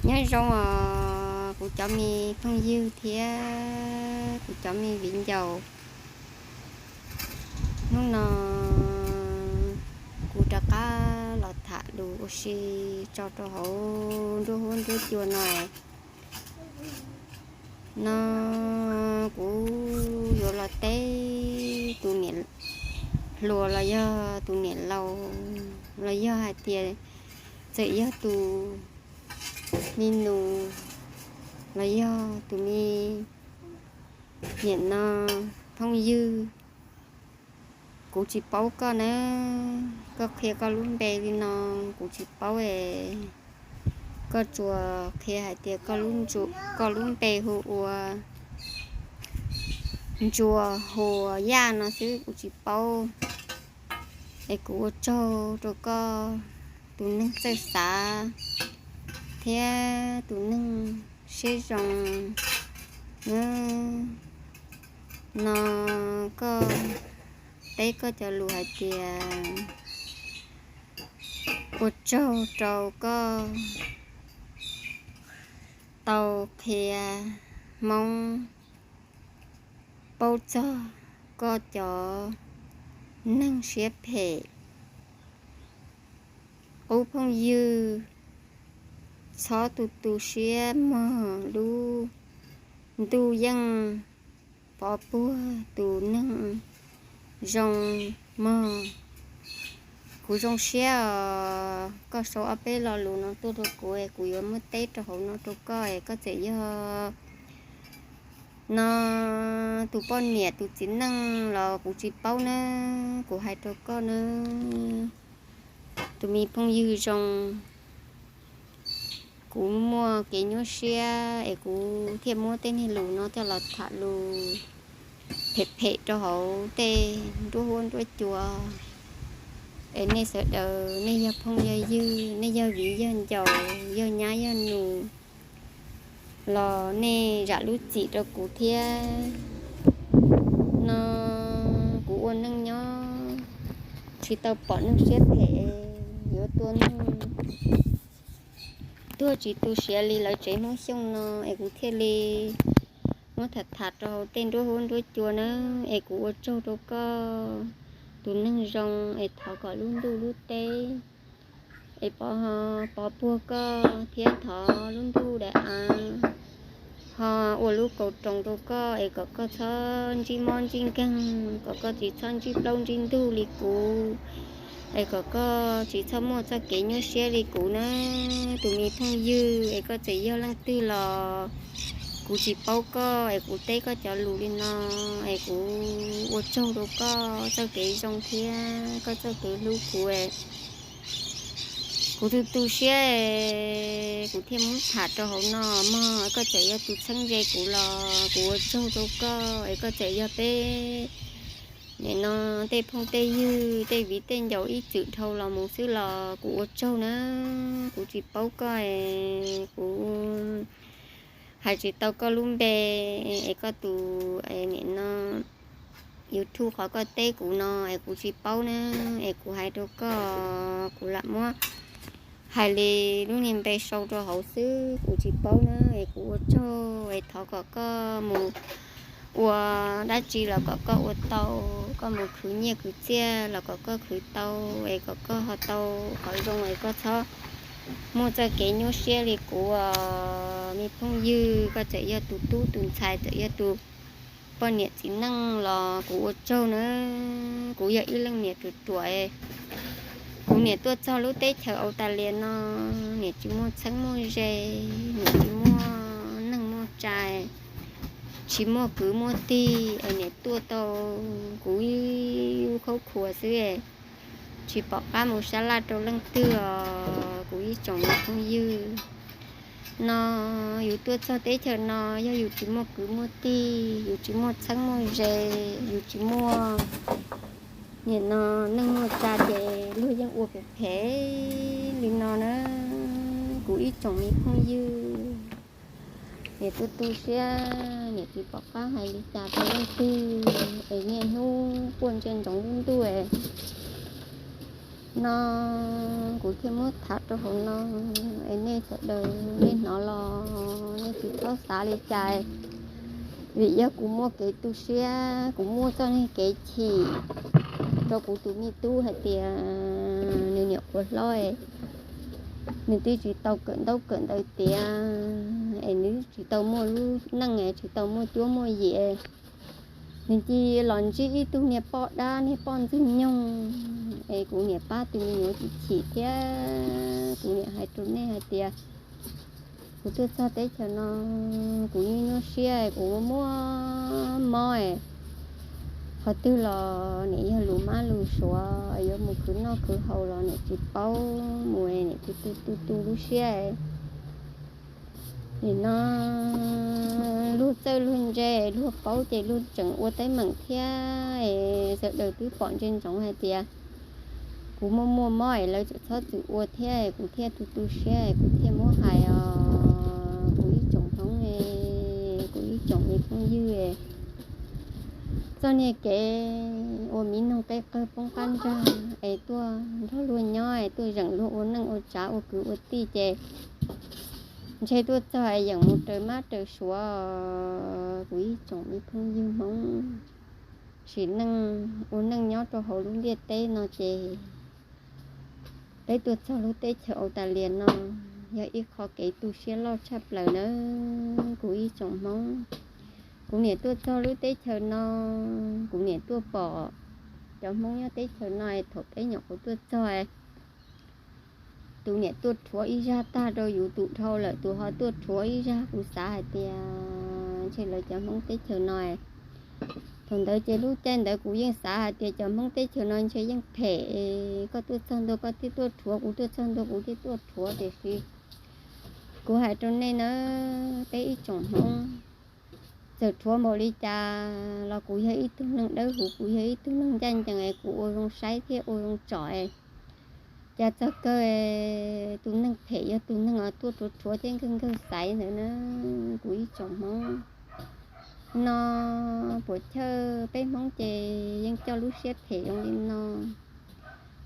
Nyob zoo os kuv cov me phooj ywg thiab kuv cov me viv ncaus. Hnub no kuv rov qab los tham lus ua si tso rau hauv nruab huab nruab cua no. No kuv yuav los teb tus niam hluas los yog tus niam laus, los yog hais tias txawm yog tus me nus los yog tus me niam no phooj ywg, kuv tsis paub koj na, koj qhia koj lub npe li no kuv tsis paub es, koj tsuas qhia hais tias koj lub npe hu ua Ntsuag Huas Yaj no xwb kuv tsis paub. Es kuv ua tsaug rau koj tus neeg txawj xav thiab tus neeg siab zoo. No koj teb koj cov lus hais tias ua tsaug rau koj tau qhia Hmoob paub txog koj cov neeg siab phem. Qub phooj ywg, txhob tu tu siab mog, lub ntuj yeej pov puag tus neeg zoo mog. Kuv zoo siab os, koj sau ob peb lo lus no tuaj rau kuv es kuv yuav muab teb rau hauv no rau koj es koj txawm yog no tus poj niam tus txiv neej los kuv tsis paub na, kuv hais rau koj na, tus me phooj ywg zoo. Kuv muaj kev nyuaj siab es kuv thiaj muab tej niag lus no coj los tham lus phem phem rau hauv tej nruab huab nruab cua. Es nej sawv daws, nej yog phooj yog ywg, nej yog viv yog ncaus, yog nyab yog nus los nej zam lub txim rau kuv thiab. No kuv ua neej nyob tsis tau pom neeg siab phem, yuav tua neeg tuag tsis tu siav li lawv tsev Hmoob Xyooj no es kuv thiaj li muab tham tham rau hauv tej nruab huab nruab cua na. Es kuv ua tsaug rau koj tus neeg zoo es thov kom lub ntuj lub teb es pov, pov puag koj thiab thov lub ntuj daim av ho ua lub kaus roos rau koj es kom koj txhob ntsib mob ntsib nkeeg, kom koj tsis txhob ntsib plaub ntsib ntug li kuv, es kom koj tsis txhob muaj txoj kev nyuaj siab li kuv na, tus me phooj ywg. Es koj txawm yog leej twg los kuv tsis paub koj es kuv teb koj cov lus li no es kuv ua tsaug rau koj txoj kev zoo thiab koj txoj kev hlub kuv. Kuv tu tu siab, kuv thiaj muab tham rau hauv no mog. Koj txawm yog tus txheeb ze kuv los kuv ua tsaug rau koj es koj txawm yog peb nim no tej phooj tej ywg tej viv tej ncaus ib txwm dhau los mus xwb los kuv ua tsaug na. Kuv tsis paub koj, kuv hais tsis tau koj lub npe, es koj tus nim no YouTube qhov koj teb kuv no es kuv tsis paub na. Es kuv hais rau koj, kuv lam muab hais li lub niag npe sau rau hauv xwb, kuv tsis paub na. Es kuv ua tsaug es thov kom koj mus ua dab tsi los kom koj ua tau, koj mus khwv nyiaj khwv txiaj los kom koj khwv tau, es kom koj ho tau qhov zoo es koj txhob muaj txoj kev nyuaj siab li kuv os me phooj ywg. Koj txawm yog tus tub tus ntxhais, txawm yog tus poj niam txiv neej los kuv ua tsaug na. Kuv yog ib leej niam ruam ruam, kuv niam tuaj txog lub teb chaws Australia no, niam tsis muaj txheeb muaj ze, niam tsis muaj neej muaj tsa, tsis muaj kwv muaj tij es niam tuaj tau kuv ib lub khaub khuas xwb, tsis pom qab mus sab laj rau leej twg os kuv ib tsoom me phooj ywg. No yus tuaj txog teb chaws no yog yus tsis muaj kwv muaj tij, yus tsis muaj txheeb muaj ze, yus tsis muaj nim no neej muaj tsa ces luag yeej ua phem phem li no na. Kuv ib tsoom me phooj ywg, niam tu tu siab, niam tsis pom qab hais li cas rau leej twg es niaj hnub quaj ntsia ntsoov lub ntuj No kuv thiaj muab tham rau hauv no, es nej sawv daws nej hnov los nej tsis txhob xav li cas, vim yog kuv muaj kev tu siab, kuv muaj txoj kev chim rau kuv tus me tub hais tias nws nyuam qhuav hlob, nws twb tsis tau kawm ntaub kawm ntawv tiav, es nws tsis tau muaj lub neej, tsis tau muaj cuab muaj yig, nws cia li los ntsib ib tug niag poj dab niag poj ntxwg nyoog, es kuv niam pab tus me nyuam tsis chim thiab. Kuv niam hais rau nej hais tias kuv tuaj txog teb chaws no, kuv nyuaj nyuaj siab, kuv muaj mob, qhov twg los niam yog lus mab lus suav, yuav mus khwv noj khwv haus los niam tsis paub, mus niam tu tu tu tu lub siab. Nim no luag txawj luag ntse, luag paub ces luag tseem ua teeb meem thiab. Sawv daws twb pom ntsia ntsoov hais tias kuv muaj muaj mob es lawv txawm txhob txwm ua thiab, kuv thiaj tu tu siab, kuv thiaj muab hais os. Kuv ib tsoom hmoob, kuv ib tsoom me phooj ywg, txoj niag kev ua miv noog qe qawg poob qab ntsag es tuaj nrog luag nyob es tuaj zeem luag ua neej ua tsav ua kwv ua tij ces ntshe tuaj txog es yeem mus raws mab raws suav. Kuv ib tsoom me phooj ywg hmoob, sim neej ua neej nyob rau hauv lub ntiaj teb no ces peb tuaj txog lub teb chaws Australia no yog ib qho kev tu siab loj tshaj plaws nawb kuv ib tsoom hmoob. Kuv niam tuaj txog lub teb chaws no, kuv niam tuaj pom cov hmoob nyob teb chaws no, thaum peb nyuam qhuav tuaj txog, tus niam tuaj rhuav ib zaj tag rau yus tus dhau lawm, tus ho tuaj rhuav ib zaj. Kuv xav hais tias ntshe lawv cov hmoob teb chaws no, thaum ntawd ces lub caij ntawd kuv yeej xav hais tias cov hmoob teb chaws no ntshe yeej phem, koj tuaj txog ntua koj thiaj tuaj rhuav, kuv tuaj txog ntua kuv thiaj tuaj rhuav. Tiam sis kuv hais rau nej na, peb ib tsoom hmoob, txawm rhuav npaum li cas los kuv yog ib tug neeg dawb huv, kuv yog ib tug neeg ncaj ncees, kuv ua zoo saib thiab ua zoo tsom. Cas txog kawg tus neeg phem yog tus neeg tuaj rhuav rhuav thiab nkawg nkawg xaiv ntawd na. Kuv ib tsoom hmoob, no puas chawj peb hmoob ces yeej coj lub siab phem zoo li no,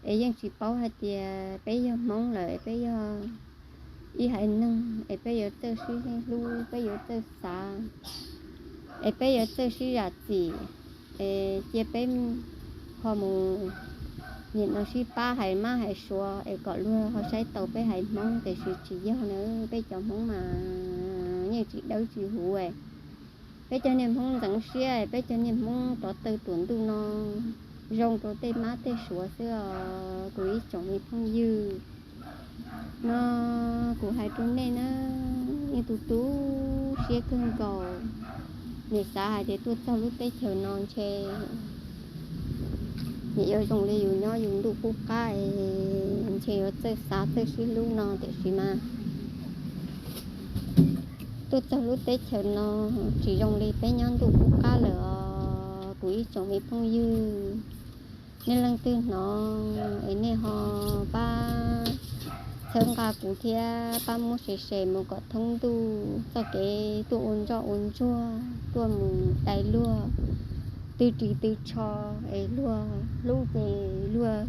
es yeej tsis paub hais tias peb yog hmoob lawm, peb yog ib haiv neeg es peb yuav txawj sib hlub, peb yuav txawj xav, es peb yuav txawj sib zam txim, es cia peb ho mus nim no sib pab hais mab hais suav es kom luag ho saib tau peb haiv hmoob, tiam sis tsis yog na. Peb cov hmoob mas yeej tsis dawb tsis huv, peb cov niag hmoob ntxeev siab, peb cov niag hmoob rov taw tuam ntuj no zoo rau tej mab tej suav xwb os kuv ib tsoom me phooj ywg. No kuv hais rau nej na, yeej tu tu siab kawg nkaus. Nim xav hais tias tuaj txog lub teb chaws no ntshe nim yuav zoo li yus nyob yus ntuj qub qab, ntshe yuav txawj xav txawj sib hlub no, tiam sis mas tuaj txog lub teb chaws no tsis zoo li peb nyob ntuj qub qab lawm os kuv ib tsoom me phooj ywg. Nej leej twg hnov es nej ho pab txhawb nqa kuv thiab pab muab share share mus kom thoob ntuj txoj kev tuaj ua ntsoj ua ntsuag, tuaj mus dai luag tw ris tw tsho, es luag hlub ces luag,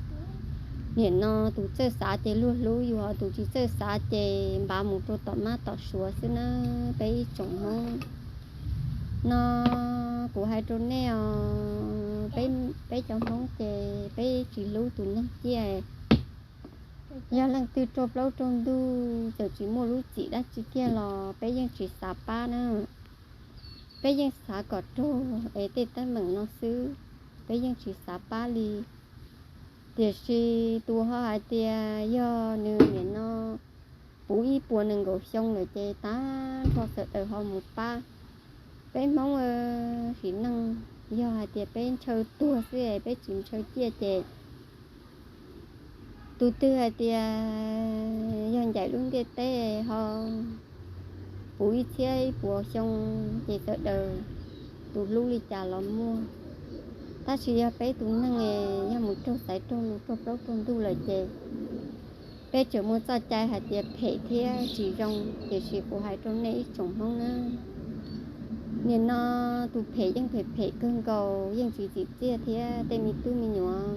nim no tus txawj xav ces luag hlub yus, tus tsis txawj xav ces npav mus rau tom mab tom suav xwb na. Peb ib tsoom hmoob, no kuv hais rau nej os, peb cov hmoob ces peb tsis hlub tus neeg ciaj. Yog leej twg raug plaub raug ntug, txawm tsis muaj lub txim dab tsi kiag los peb yeej tsis xav pab na. Peb yeej xav kom raug es tej teeb meem no xwb, peb yeej tsis xav pab li. Tiam sis tus ho hais tias yog nws nim no puv ib puas nees nkaum xyoo lawm ces tag nrho sawv daws ho mus pab. Peb hmoob sim neej, yog hais tias peb ntshaw tuag xwb peb tsis ntshaw ciaj ces tus twg hais tias yog ncaim lub ntiaj teb ho puv ib txhiab ib puas xyoo ces sawv daws tus hlub li cas los muaj. Tab sis yog peb tus neeg yog mus raug xaiv raug lus raug plaub raug ntug lawm ces peb tseem muaj txoj cai hais tias phem thiab tsis zoo, tiam sis kuv hais rau nej ib tsoom hmoob na, nim no tus phem yeej phem phem kawg nkaus, yeej tsis txim txiaj thiab tej me tub me nyuam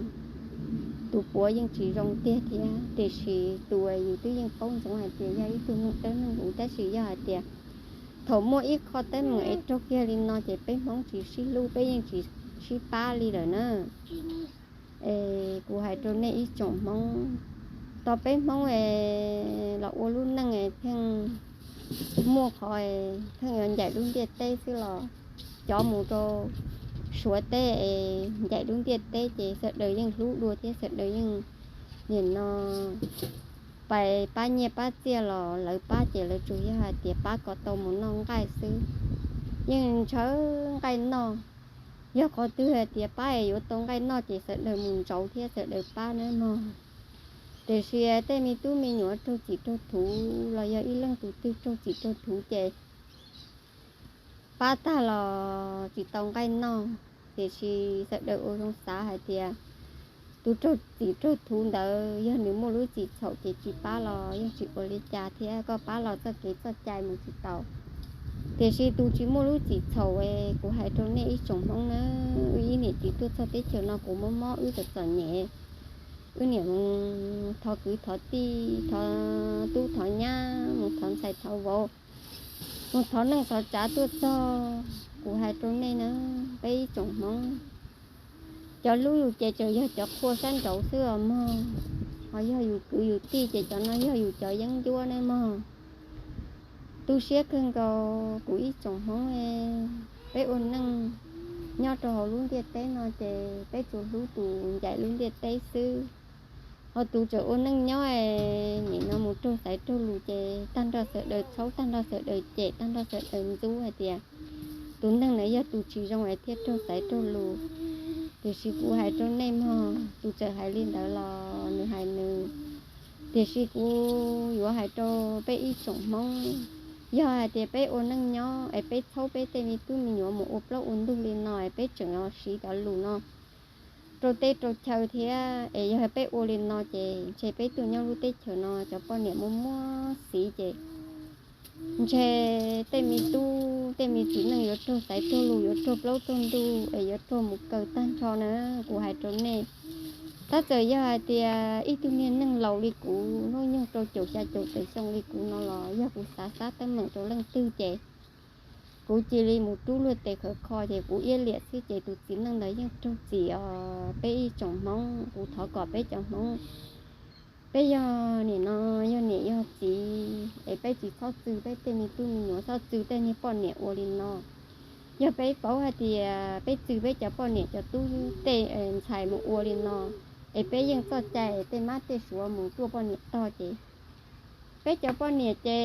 tus puav yeej tsis zoo tiag thiab. Tiam sis tus uas yus twb yeej paub ntsoov hais tias yog ib tug neeg dawb neeg huv, tab sis yog hais tias thaum muaj ib qho teeb meem es raug kiag li no ces peb Hmoob tsis sib hlub, peb yeej tsis sib pab li lawm na. Es kuv hais rau nej ib tsoom Hmoob, tau peb Hmoob es los ua lub neej es pheej muaj qhov pheej yuav ncaim lub ntiaj teb xwb los cov mus rau Suav teb es ncaim lub ntiaj teb ces sawv daws yeej hlub dua thiab sawv daws yeej nim no pais pab nyiaj pab txiaj los lawv pab ces lawv tsuas yog hais tias pab kom tau mus noj nqaij xwb, yeej ntshaw nqaij noj. Yog qhov twg hais tias pab es yuav tau nqaij noj ces sawv daws mus ntsauv thiab sawv daws pab nawb mog. Tiam sis tej me tub me nyuam raug txim raug thuv los yog ib leej tus twg raug txim raug thuv ces pab tag los tsis tau nqaij noj. Tiam sis sawv daws ua zoo xav hais tias tus raug txim raug thuv ntawd yog nws muaj lub txim txhaum ces tsis pab los yeej tsis ua li cas thiab, koj pab los txoj kev txoj cai mus tsis tau. Tiam sis tus tsis muaj lub txim txhaum, kuv hais rau nej ib tsoom Hmoob na, wb ib niam txiv tuaj txog teb chaws no kuv mob mob wb txom txom nyem, wb niam mus thov kwv thov tij, thov tub thov nyab, mus thov ntxhais thov vauv, mus thov neej thov tsav tuaj txog. Kuv hais rau nej na, peb ib tsoom Hmoob, cov hlub yus ces tseem yog cov qhua sab nraud xwb os mog, ho yog yus kwv yus tij ces cov no yog yus cov yeeb ncuab nawb mog. Tu siab kawg nkaus kuv ib tsoom Hmoob, peb ua neej nyob rau hauv lub ntiaj teb no ces peb tsuas hlub tus ncaim lub ntiaj teb xwb. Ho tus tseem ua neej nyob nim no mus raug xaiv raug lus ces tag nrho sawv daws txhaub, tag nrho sawv daws cem, tag nrho sawv daws ntxub hais tias tus neeg ntawd yog tus tsis zoo es thiaj raug xaiv raug lus. Tiam sis kuv hais rau nej mog, tus txawm hais li ntawd los nws hais nws. Tiam sis kuv yuav hais rau peb ib tsoom Hmoob, yog hais tias peb ua neej nyob es peb txhaub peb tej me tub me nyuam mus ua plaub ua ntug li no es peb tseem yuav siv cov lus no rau teb rau chaw thiab, es yog peb ua li no ces ntshe peb tuaj nyob lub teb chaws no cov poj niam muaj muab xiv ces ntshe tej me tub tej me txiv neej yuav raug xaiv raug lus, yuav raug plaub raug ntug es yuav raug mus kaw tag nrho na. Kuv hais rau nej, tab txawm yog hais tias ib tug niag neeg laus li kuv, hnub nyoog rau caum xya caum tawm xyoo li kuv no los yog kuv xav xav teeb meem rau leej twg ces kuv cia li mus rub luag tes khawv kho ces kuv iab liam xwb ces tus txiv neej ntawd yeej raug txim os. Peb ib tsoom Hmoob, kuv thov kom peb cov Hmoob, peb yog nim no yog niam yog txiv es peb tsis txhob txwv peb tej me tub me nyuam, txhob txwv tej niag poj niam ua li no. Yog peb paub hais tias peb txwv peb cov poj niam cov tub tej ntxhais mus ua li no es peb yeej txoj cai es tej mab tej suav mus tuaj poj niam tog ces peb cov poj niam ces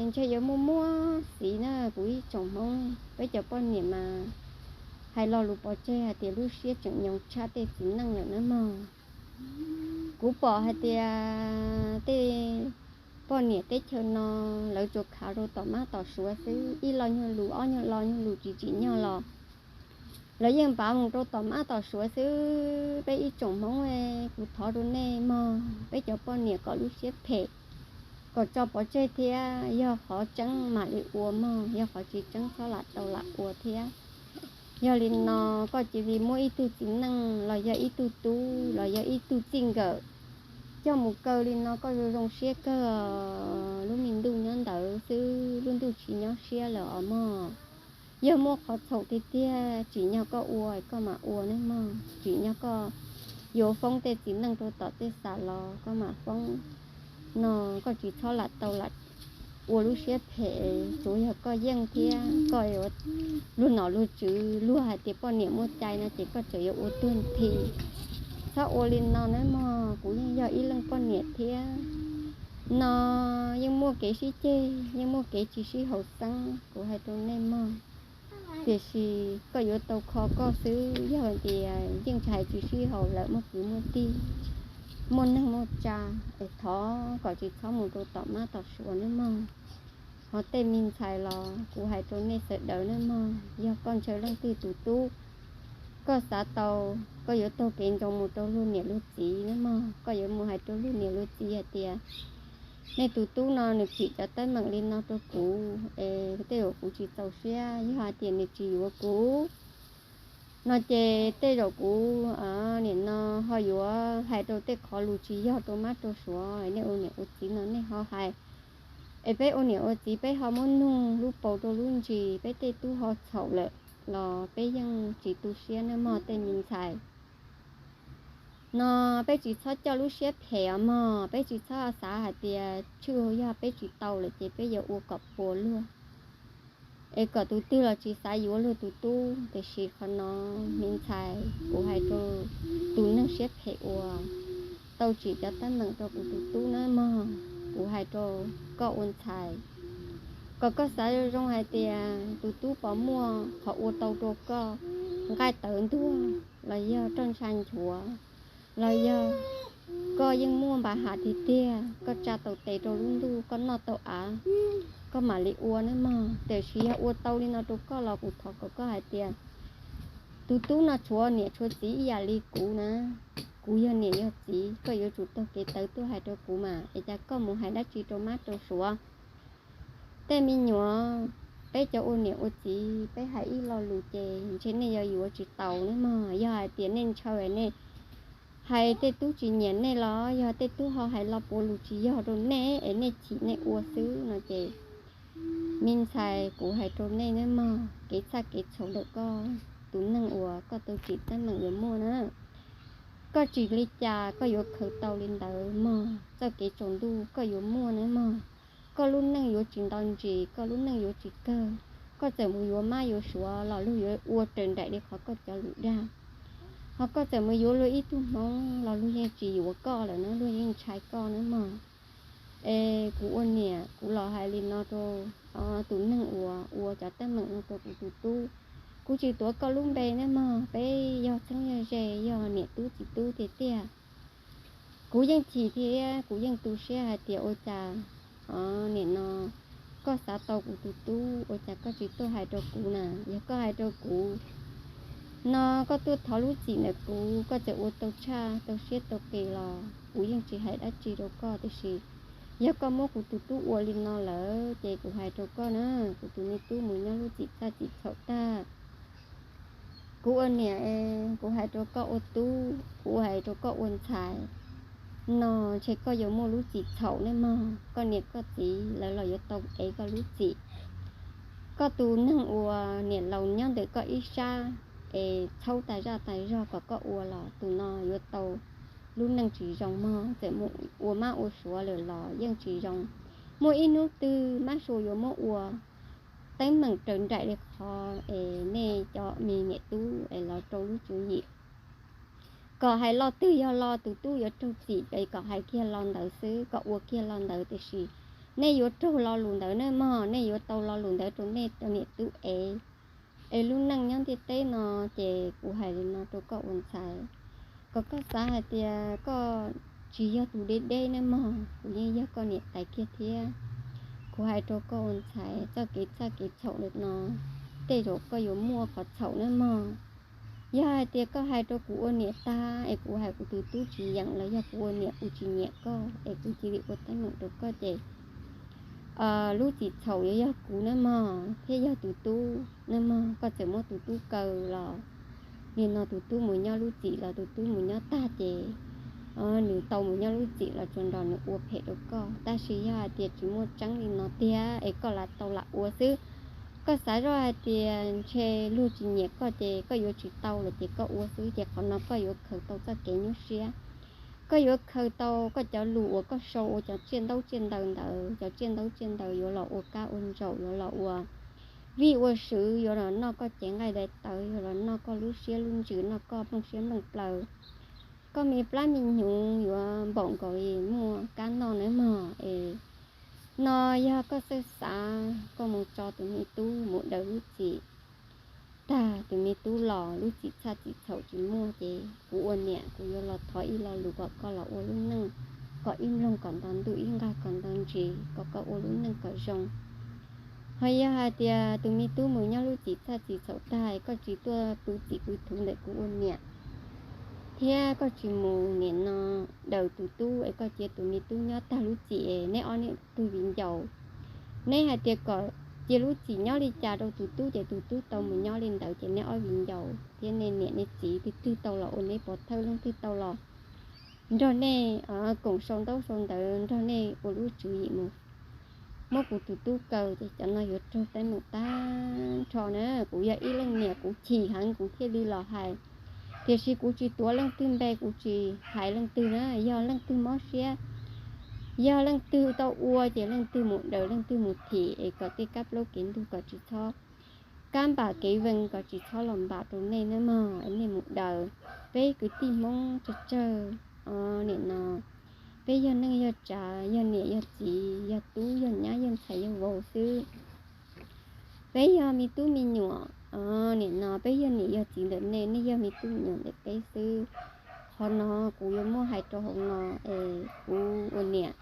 ntshe yuav muaj muab xiv na. Kuv ib tsoom Hmoob, peb cov poj niam mas hais lo lus pov tseg hais tias lub siab tseem nyoos tshaj tej txiv neej lawm na mog. Kuv pom hais tias tej poj niam teb chaws no lawv tsuas khav rau tom mab tom suav xwb, ib lo nyuag lus ob nyuag lo nyuag lus tsis tsim nyog los lawv yeej npav mus rau tom mab tom suav xwb. Peb ib tsoom Hmoob, kuv thov rau nej mog, peb cov poj niam kom lub siab phem, kom tso pov tseg thiab, yog qhov tseeb mam li ua mog, yog qhov tsis tseeb txhob lam tau lam ua thiab. Yog li no koj cia li muab ib tug txiv neej los yog ib tug tub los yog ib tug txij nkawm coj mus kaw li no koj zoo zoo siab kawg. Lub me ntuj nyob ntawd xwb, lub ntuj tsis nyob siab lawm os mog. Yog muaj qhov txhaum tiag tiag tsim nyog koj ua koj mam ua nawb mog, tsim nyog koj yuav foob tej txiv neej rau tom tej xav los koj mam foob no, koj tsis txhob lam tau lam ua lub siab phem, tsuav yog koj yeej thiab koj yuav luag nom luag tswv, luag hais tias poj niam muaj cai no ces koj tseem yuav ua tuag nthi. Txhob ua li no nawb mog, kuv yeej yog ib leej poj niam thiab no, yeej muaj kev sib ceg, yeej muaj kev tsis sib haum xeeb, kuv hais rau nej mog. Tiam sis koj yuav tau kho koj xwb, yog tias yeej tsis hais tsis sib haum lawm muaj kwv muaj tij, muaj neeg muaj tsa, es thov kom tsis txhob mus rau tom mab tom suav nawb mog. Ho tej me ntxhais los kuv hais rau nej sawv daws nawb mog, yog koj ntshaw leej twg tus tub, koj xav tau, koj yuav taug kev ntsoov mus rau luag niam luag txiv nawb mog, koj yuav mus hais rau luag niam luag txiv hais tias nej tus tub no nws tsim cov teeb meem li no rau kuv es tej zaum kuv tsis txaus siab, yog hais tias nws tsis yuav kuv No ces tej zaum kuv nim no ho yuav hais rau tej qhov lus tsis yog rau mab rau suav nej ua niam ua txiv no nej ho hais. Es peb ua niam ua txiv peb ho muab nug lub paus rau lub ntsis, peb tej tub ho txhaum lawm los peb yeej tsis tu siab nawb mog tej me ntxhais. No peb tsis txhob coj lub siab phem os mog, peb tsis txhob xav hais tias tshwj yog peb tsis tau lawm ces peb yuav ua kom puas luag es kom tus twg los tsis xav yuav luag tus tub. Tiam sis qhov no me ntxhais, kuv hais rau tus neeg siab phem uas tau tsim cov teeb meem rau kuv tus tub nawb mog, kuv hais rau koj ua ntxhais, kom koj xav zoo zoo hais tias tus tub puas muaj qhov ua tau rau koj, nqaij tawv ntuag los yog roj ntsha nchuav los yog koj yeej muaj npa ham tiag tiag, koj tsa tau tes rau lub ntuj, koj noj tau av, koj mam li ua nawb mog. Tiam sis yog ua tau li no rau koj los kuv thov kom koj hais tias tus tub no tshuav niam tshuav txiv ib yam li kuv na. Kuv yog niam yog txiv, koj yuav tsum taug kev tawv tuaj hais rau kuv mas es cas koj mus hais dab tsi rau mab rau suav. Tej me nyuam, peb cov ua niam ua txiv peb hais ib lo lus ces ntshe nej yuav yuav tsis taus nawb mog. Yog hais tias nej ntshaw nej hais tej tub tsis nyiam nej los yog tej tub ho hais lo puav lus tsis yog rau nej es nej chim nej ua xwb no ces me ntxhais, kuv hais rau nej nawb mog, kev txhaj kev txhaum ntawm koj tus neeg uas koj tau tsim teeb meem yuav muaj na. Koj tsim li cas koj yuav khaws tau li ntawd mog, txoj kev tsaus ntuj koj yuav muaj nawb mog. Koj lub neej yuav tsis nto ntsis, koj lub neej yuav tsis kawg. Koj txawm mus yuav mab yuav suav los luag yuav ua raws nraim li qhov koj cov lus dag. Ho koj txawm mus yuav luag ib tug hmoov los luag yeej tsis yuav koj lawm na, luag yeej ntshai koj nawb mog. Es kuv ua niam kuv los hais li no rau tus neeg uas ua cov teeb meem no rau kuv tus tub. Kuv tsis tuav koj lub npe nawb mog, peb yog txheeb yog ze, yog niam tub txiv tub tiag tiag. Kuv yeej chim thiab kuv yeej tu siab hais tias ua cas nim no koj xav tau kuv tus tub, ua cas koj tsis tuaj hais rau kuv na. Yog koj hais rau kuv no, koj tuaj thov lub txim ntawm kuv, koj txawm ua tau tshaj tau siab tau qis los kuv yeej tsis hais dab tsi rau koj. Tiam sis yog koj muab kuv tus tub ua li no lawm ces kuv hais rau koj na, kuv tus me tub mus nyob lub txim txhaj txim txhaum tag. Kuv ua niam, kuv hais rau koj ua tub, kuv hais rau koj ua ntxhais no, ntshe koj yuav muaj lub txim txhaum nawb mog. Koj niam koj txiv lawv los yuav tau ev koj lub txim. Koj tus neeg uas niam laus nyob ntawm koj ib sab es txhaub tas zaj tas zog kom koj ua los tus no yuav tau lub neej tsis zoo mog, txawm mus ua mab ua suav lawm los yeej tsis zoo. Muaj ib hnub twg mab suav yuav muab ua teeb meem raws nraim li qhov es nej cov me niam tub es los rau lub tswv yim. Kom hais lo twg yog lo tus tub yuav raug txim, kom hais kiag lo ntawd xwb, kom ua kiag lo ntawd, tiam sis nej yuav raug lo lus ntawd nawb mog, nej yuav tau lo lus ntawd rau nej cov niam tub ev. Es lub neej nyob ntiaj teb no ces kuv hais li no rau koj ua ntxhais, kom koj xav hais tias koj tsis yog tus deb deb nawb mog, kuv yeej yog koj niam tais kiag thiab. Kuv hais rau koj ua ntxhais, txoj kev txhaj kev txhaum li no, tej zaum koj yuav muaj qhov txhaum nawb mog. Yog hais tias koj hais rau kuv ua niam tag es kuv hais kuv tus tub tsis yeem los yog kuv ua niam kuv tsis nyiam koj es kuv cia li ua teeb meem rau koj ces lub txim txhaum yuav yog kuv nawb mog thiab yog tus tub nawb mog. Koj txawm muab tus tub kaw los nim no tus tub mus nyob lub txim los tus tub mus nyob tag ces nws tau mus nyob lub txim los tsuas nrog nws ua phem rau koj. Tab sis yog hais tias tsis muaj tseeb li no tiag es koj lam tau lam ua xwb. Koj xav zoj hais tias ntshe luag tsis nyiam koj ces koj yuav tsis tau lawm ces koj ua xwb ces qhov no koj yuav khaws tau txoj kev nyuaj siab. Koj yuav khaws tau koj cov lus uas koj sau ua cov tsiaj ntaub tsiaj ntawv ntawd, cov tsiaj ntaub tsiaj ntawv yuav los ua kab ua ntsaum, yuav los ua vij ua sw, yuav los noj koj cev nqaij dai tawv, yuav los noj koj lub siab lub ntsws, noj koj nplooj siab nplooj plawv. Koj me plab me hnyuv yuav npaum nkaus li muaj kab noj nawb mog es. No yog koj txawj xav, koj mus tso tus me tub mus daws lub txim tag, tus me tub los lub txim txhaj txim txhaum tsis muaj ces kuv ua niam kuv yuav los thov ib lo lus kom koj los ua lub neej kom ib nploog kom nto ntuj, ib nqag kom nto ntsis, kom koj ua lub neej kom zoo. Ho yog hais tias tus me tub mus nyob lub txim txhaj txim txhaum tag, koj tsis tuaj pw txim pw thuv ntawm kuv ua niam, thiab koj tsis mus nim no daws tus tub es koj cia tus me tub nyob tag lub txim es neb ob niam tug viv ncaus, neb hais tias kom cia lub txim nyob li cas rau tus tub ces tus tub tau mus nyob li ntawd. Ces nej ob viv ncaus thiab nej niam nej txiv twg twg tau los ua neb pov thawj, leej twg tau los nrog nej koom sau ntaub sau ntawv, nrog nej ua lub tswv yim mus muab kuv tus tub kaw, ces cov no yuav raug teeb meem tag nrho na. Kuv yog ib leej niam kuv chim heev kuv thiaj li los hais, tiam sis kuv tsis tuav leej twg npe, kuv tsis hais leej twg na. Yog leej twg mob siab, yog leej twg tau ua ces leej twg mus daws leej twg mus thim es kom tej kab plaub kev ntug kom tsis txhob kab npam kev vees, kom tsis txhob los npam rau nej na mog, nej mus daws. Peb kwv tij Hmoob tsawg tsawg, nim no peb yog neej yog tsav, yog niam yog txiv, yog tub yog nyab, yog ntxhais yog vauv xwb. Peb yog me tub me nyuam, nim no peb yog niam yog txiv ntawm nej, nej yog me tub me nyuam ntawm peb xwb. Qhov no kuv yuav muab hais rau hauv no es kuv ua niam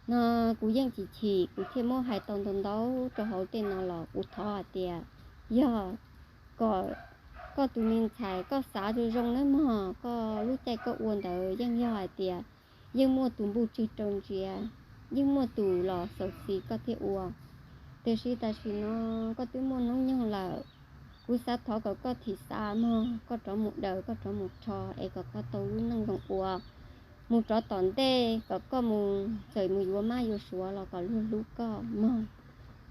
no kuv yeej chim chim kuv thiaj muab hais tau ntau ntau rau hauv tej no los kuv thov hais tias yog kom koj tus me ntxhais koj xav zoo zoo nawb mog, koj lub caij koj ua ntawd yeej yog hais tias yeej muaj tus npuj tswg rau ntsia, yeej muaj tus los xaus xis koj thiaj ua. Tiam sis tam sim no koj twb muaj hnub nyoog lawm, kuv xav thov kom koj thim xav mog, koj rov mus daws, koj rov mus rho es kom koj tau lub neej zoo ua mus rov tom ntej, kom koj mus txawm mus yuav mab yuav suav los kom luag hlub koj mog.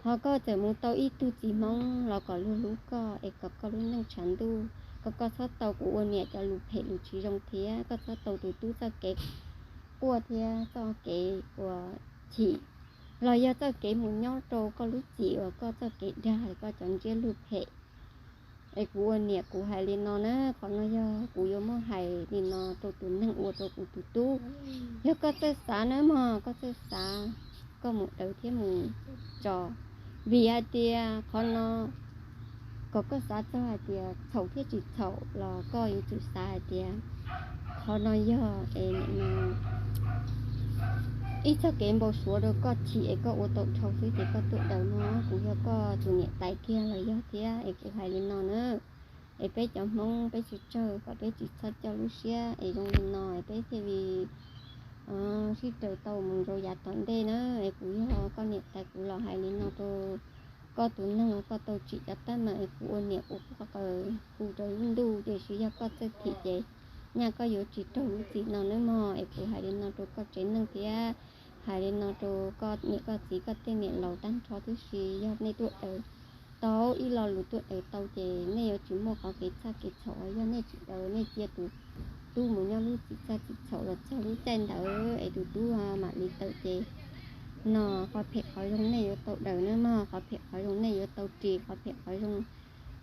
Ho koj txawm mus tau ib tug txiv Hmoob los kom luag hlub koj es kom koj lub neej tshav ntuj, kom koj txhob tau kuv ua niam cov lus phem lus tsis zoo thiab koj txhob tau tus tub txoj kev quaj thiab txoj kev uas chim, los yog txoj kev mus nyob rau koj lub txim uas koj txoj kev dag koj cov ntsiab lus phem. Es kuv ua niam kuv hais li no na, qhov no yog kuv yuav muab hais li no rau tus neeg ua rau kuv tus tub. Yog koj txawj xav na mog, koj txawj xav, koj mus daws thiab mus tso. Vim hais tias qhov no kom koj xav txog hais tias txhaum thiab tsis txhaum los koj yuav tsum xav hais tias qhov no yog es nim no ib txoj kev npau suav rau koj chim es koj ua tau dhau xwb ces koj tuaj daws no, kuv yog koj tus niam tais kiag los yog thiab es kuv hais li no na. Es peb cov Hmoob peb tsawg tsawg kom peb tsis txhob coj lub siab es zoo li no es peb thiaj li sib raws tau mus rau yav tom ntej na. Es kuv yog koj niam tais kuv los hais li no rau koj tus neeg uas koj tau tsim cov teeb meem es kuv ua niam kuv qw rau lub ntuj, tiam sis yog koj txawj thim ces nyaj koj yuav tsis raug lub txim no nawb mog. Es kuv hais li no rau koj tsev neeg thiab hais li no rau koj niam koj txiv koj tej niam laus tag nrho tib si, yog nej tuaj daws tau ib lo lus tuaj daws tau ces nej yuav tsis muaj qhov kev txhaj kev txhaum. Yog nej tsis daws, nej cia tus tub mus nyob lub txim txhaj txim txhaum los txog lub caij ntawd es tus tub mam li tawm ces no qhov phem qhov zoo nej yuav tau daws nawb mog, qhov phem qhov zoo nej yuav tau ris, qhov phem qhov zoo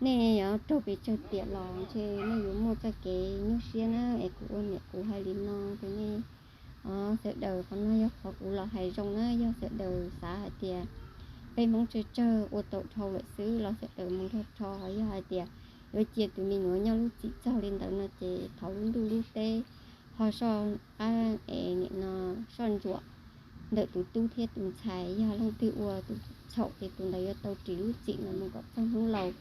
nej yuav raug pes tsawg tiam los ntshe nej yuav muaj txoj kev nyuaj siab na. Es kuv ua niam kuv hais li no rau nej sawv daws, qhov no yog qhov kuv los hais zoo na. Yog sawv daws xav hais tias peb Hmoob tsawg tsawg ua tau dhau lawm xwb los sawv daws mus nrog rho, ho yog hais tias yuav cia tus me nyuam nyob lub txim txog li ntawd no ces thov lub ntuj lub teb ho soj qab es nim no soj ntsuam ntawm tus tub thiab tus ntxhais. Yog leej twg ua tus txhaum ces tus ntawd yuav tau ris lub txim no mus kom txog hnub laus.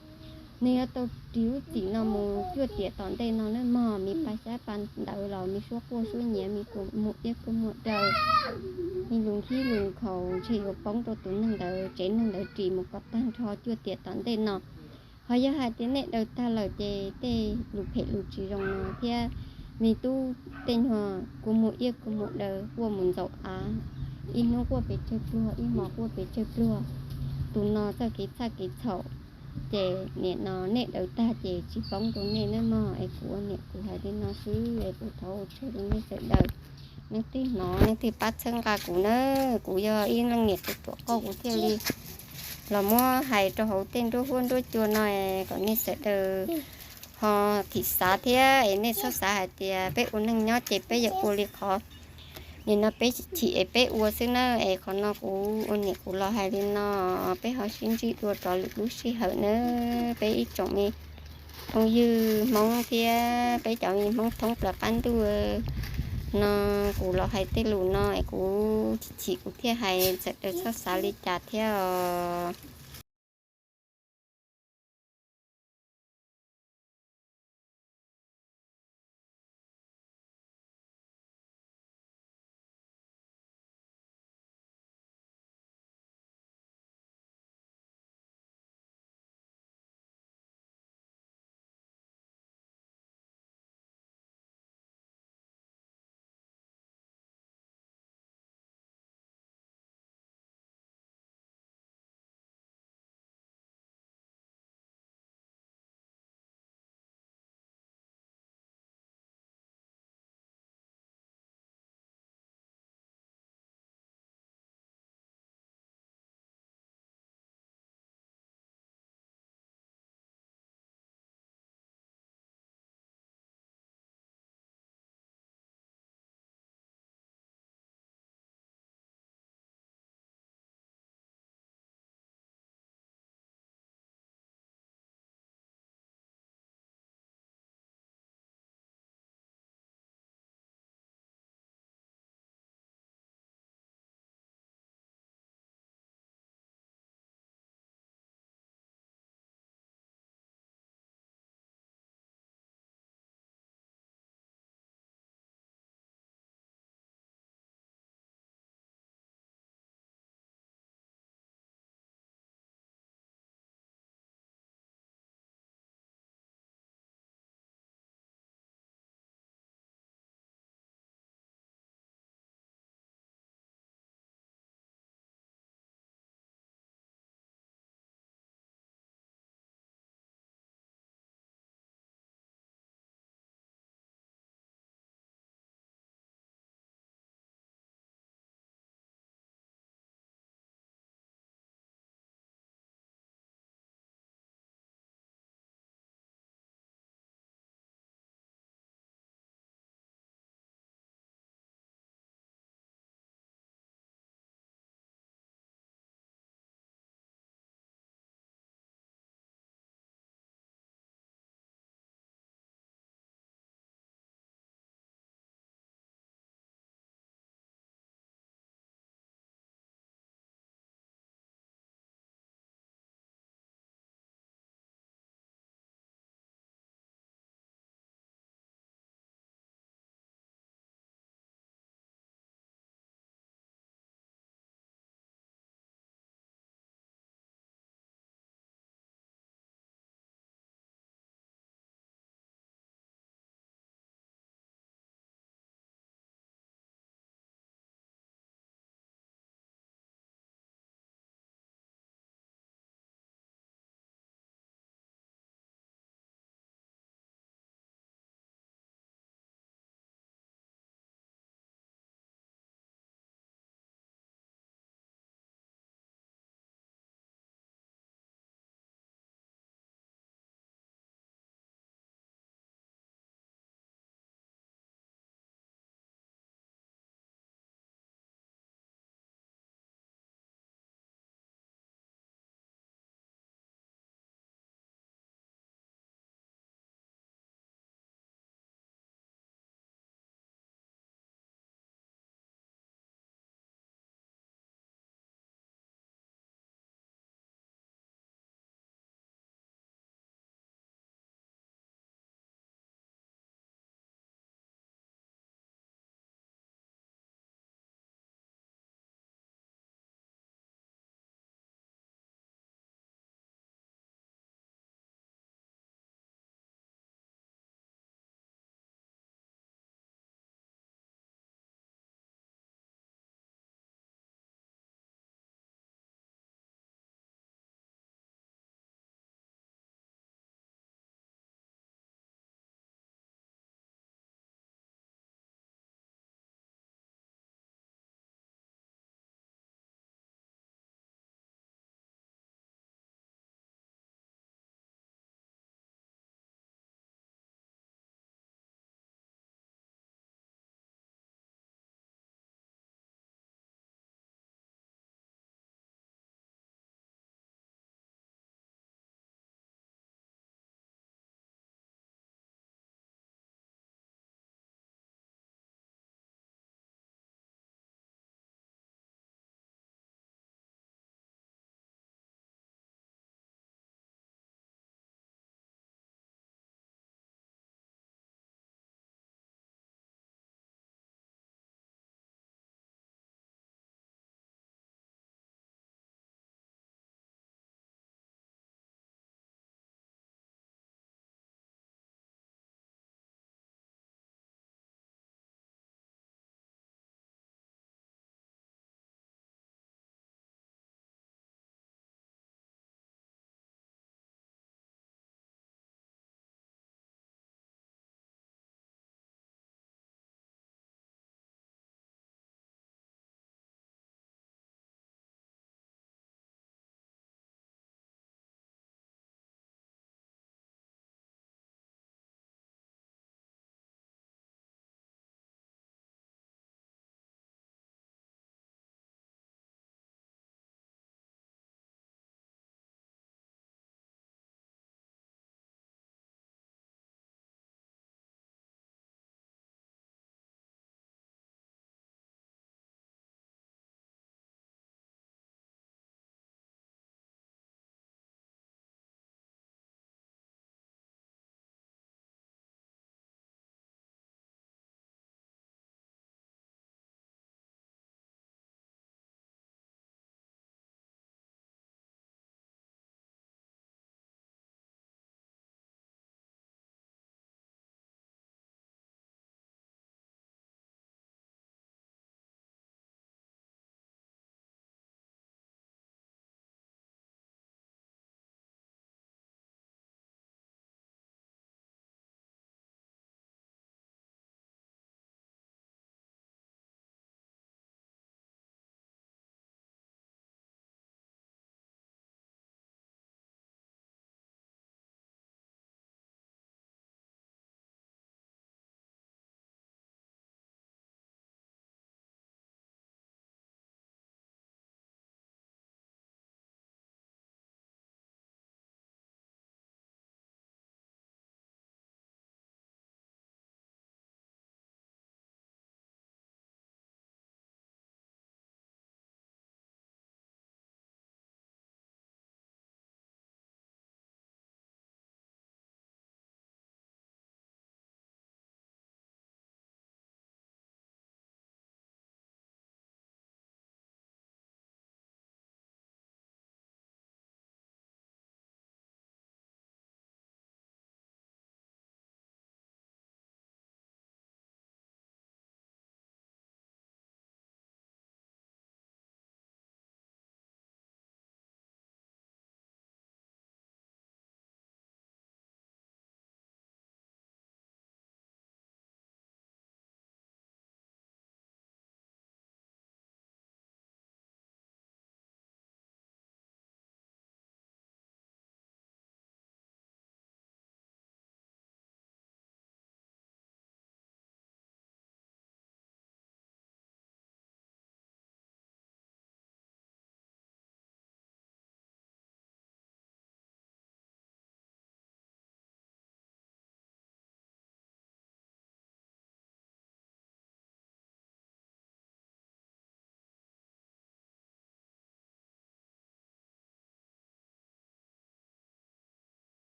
Nws yuav tau ris lub txim no mus cuaj tiam tom ntej no nawb mog. Me pa xyab pa ntawv los me suab quaj suab nyiav, me kua muag iab kua muag daws, me lus nkhib lus nkhaus ntshe yuav poob rau tus neeg ntawd tsev neeg ntawd ris mus kom tag nrho cuaj tiam tom ntej no. Ho yog hais tias nej daws tag lawm ces tej lus phem lus tsis zoo no thiab me tub tej nyuag kua muag iab kua muag daws quaj mus ntxaus av, ib hnub quaj pes tsawg pluag, ib hmo quaj pes tsawg pluag, tus no txoj kev txhaj kev txhaum ces nim no nej daws tag ces tsis poob rau nej nawb mog. Es kuv ua niam kuv hais li no xwb es kuv thov ua tsaug rau nej sawv daws. Leej twg hnov leej twg pab txhawb nqa kuv na, kuv yog ib leej niam tus ruam qauj kuv thiaj li los muab hais rau hauv tej nruab huab nruab cua no kom nej sawv daws ho thim xav thiab es nej txhob xav hais tias peb ua neeg nyob ces peb yuav ua li qhov nim no peb chim es peb ua xwb na. Es qhov no kuv ua niam kuv los hais li no, peb ho sib ntsib dua rov lwm lub sij hawm na. Peb ib tsoom me phooj ywg Hmoob thiab peb cov me Hmoob thoob plaws qab ntuj no, kuv los hais tej lus no es kuv chim chim kuv thiaj hais, sawv daws txhob xav li cas thiab os.